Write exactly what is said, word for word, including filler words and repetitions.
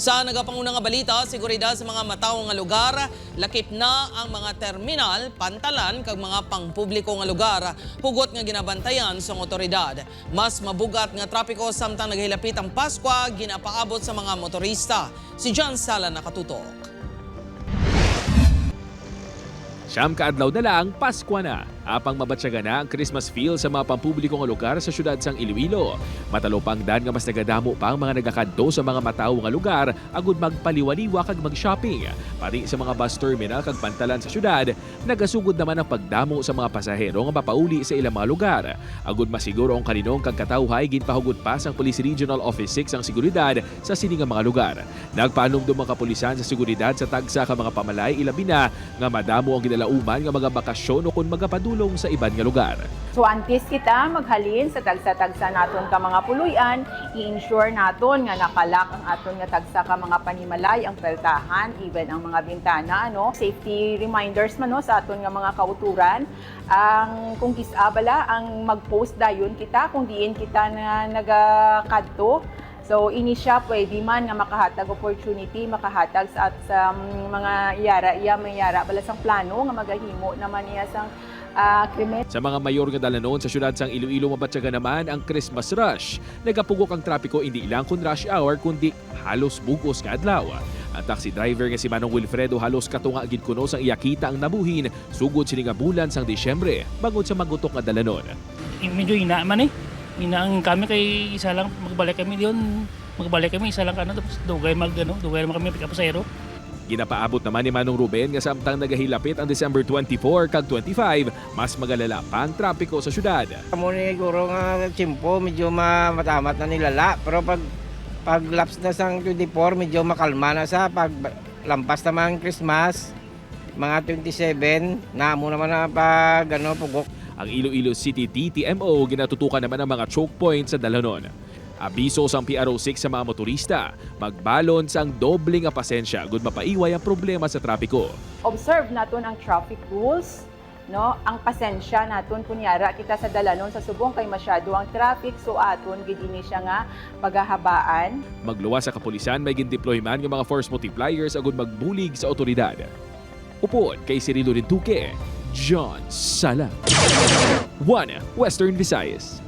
Sa nagapanguna nga balita, seguridad sa mga matawo nga lugar, lakip na ang mga terminal, pantalan, kag mga pangpubliko nga lugar, hugot nga ginabantayan sang otoridad. Mas mabugat nga trapiko samtang nagahilapit ang Paskwa, ginapaabot sa mga motorista. Si John Sala nakatutok. Siyam ka adlaw na lang, Paskwa na. Apang mabatyagan na ang Christmas feel sa mga pampubliko nga lugar sa siyudad sang Iloilo. Matalupangdan nga mas nagadamo pa ang mga nagakadto sa mga matawo nga lugar agud magpaliwaliwa kag mag-shopping. Pati sa mga bus terminal kag pantalan sa siyudad, nagasugod naman ang pagdamo sa mga pasahero nga mapauli sa ilang mga lugar. Agud masiguro ang kalinong kag katawhay, ginpahugot pa sang Police Regional Office six ang seguridad sa sini nga mga lugar. Nagpaanumdom ang kapulisan sa seguridad sa tagsa ka mga pamalay, ilabi na nga madamo ang ginalauman nga magabakasyon ukon magapadulong sa iban nga lugar. So, antes kita maghalin sa tagsa-tagsa naton ka mga puloy-an, i-ensure naton nga naka-lock ang aton nga tagsa ka mga panimalay, ang puwertahan, even ang mga bintana, ano. Safety reminders man, no, sa aton nga mga kautoran. Ang, kung kis-a bala ang mag-post dayon kita, kung diin kita na nagakadto, so, ini siya pwede man nga makahatag opportunity, makahatag sa, sa mga yara, iya may yara bala sang plano nga magahimo naman iya sang, ah, krimen. Sa mga mayor nga dalanon sa siyudad sang Iloilo, mabatyagan naman ang Christmas rush. Nagapugok ang trapiko indi lang kon rush hour, kundi halos bug-os nga adlaw. Ang taxi driver nga si Manong Wilfredo halos katunga gid kuno sang iya kita ang nabuhin sugod sini nga bulan sang Disyembre, bangod sa magutok nga dalanon. Eh, medyo ina man eh. Ina ang kami kay isa lang, magbalik kami diyon. Magbalik kami, isa lang ka na, tapos dugay mag, ano, dugay naman kami pick-up pasahero. Ginapaabot naman ni Manong Ruben nga samtang nagahilapit ang December twenty-four kag twenty-five, mas magalala pa ang trapiko sa siyudad. Amo ni siguro nga tiyempo, medyo ma-, matamat na nilala. Pero pag, pag lapse na sang twenty-four, medyo makalma na sa pag lampas naman ang Christmas, mga twenty-seven, na amo naman ang pag, ano, pugok. Ang Iloilo City D T M O ginatutukan naman ang mga choke points sa dalanon. Abiso sang P R O six sa mga motorista, magbalon sang doble nga pasensya gud mapaiway ang problema sa trapiko. Observe naton ang traffic rules, no? Ang pasensya naton, kunyara kita sa dalanon sa subong kay masyado ang traffic, so aton gid ini siya nga pagahabaan. Magluwas sa kapulisan, may gindeploy man nga mga force multipliers agud magbulig sa otoridad. Upod kay Cirilo Rinduque, John Sala, One Western Visayas.